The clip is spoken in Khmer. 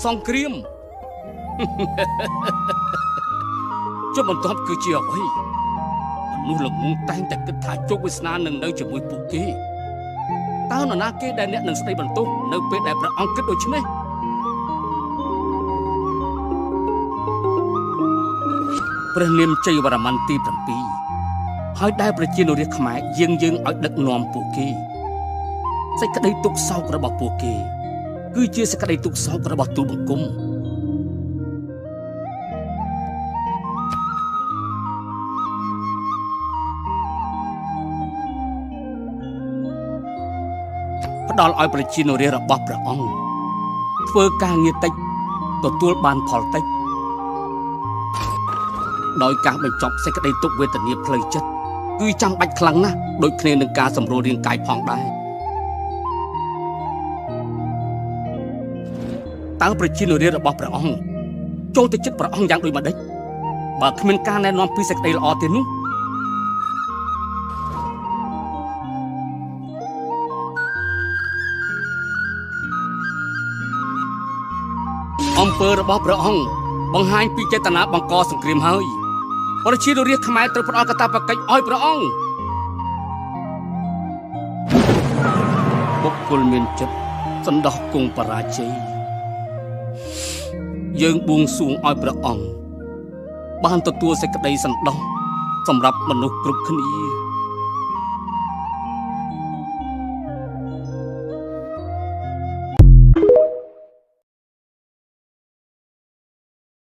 សង្គ្រាម ចុះបន្ទាប់គឺជាអ្វីមនុស្សល្ងងតែងតែគិតថាជោគវាសនានឹងនៅជាមួយពួកគេតើនរណាគេដែលអ្នកនឹងស្ដីបន្ទោសនៅពេលដែលព្រះអង្គគិតដូច្នេះព្រះនាមជ័យវរ្ម័នទី7ហើយដែលប្រជានុរាស្ត្រខ្មែរយាងយើងឲ្យដឹកនាំពួកគេសេចក្តីទុក្ខសោករបស់ពួកគេគឺជាសេចក្តីទុក្ខសោករបស់ទូលបង្គំ ផ្ដល់ឲ្យប្រជានុរាស្ត្ររបស់ព្រះអង្គធ្វើការងារតិចទទួលបានផលតិចដោយការបញ្ចប់សេចក្តីទុក្ខវេទនាផ្លូវចិត្តគឺចាំបាច់ខ្លាំងណាស់ដូចគ្នានឹងការសម្រួលរាងកាយផងដែរតើប្រជានុរាស្ត្ររបស់ព្រះអង្គចូលទៅចិត្តព្រះអង្គយ៉ាងដូចម្តេចបើគ្មានការណែនាំពីសេចក្តីល្អទេនោះអំពើរបស់ព្រះអង្គបង្ហាញពីចេតនាបង្កសង្គ្រាមហើយប្រជារាស្ត្រខ្មែរត្រូវផ្ដល់កាតព្វកិច្ចឲ្យព្រះអង្គបុគ្គលមានចិត្តសន្តោសគង់បរាជ័យយើងបួងសួងឲ្យព្រះអង្គបានទទួលសេចក្តីសន្តោសសម្រាប់មនុស្សគ្រប់គ្នា។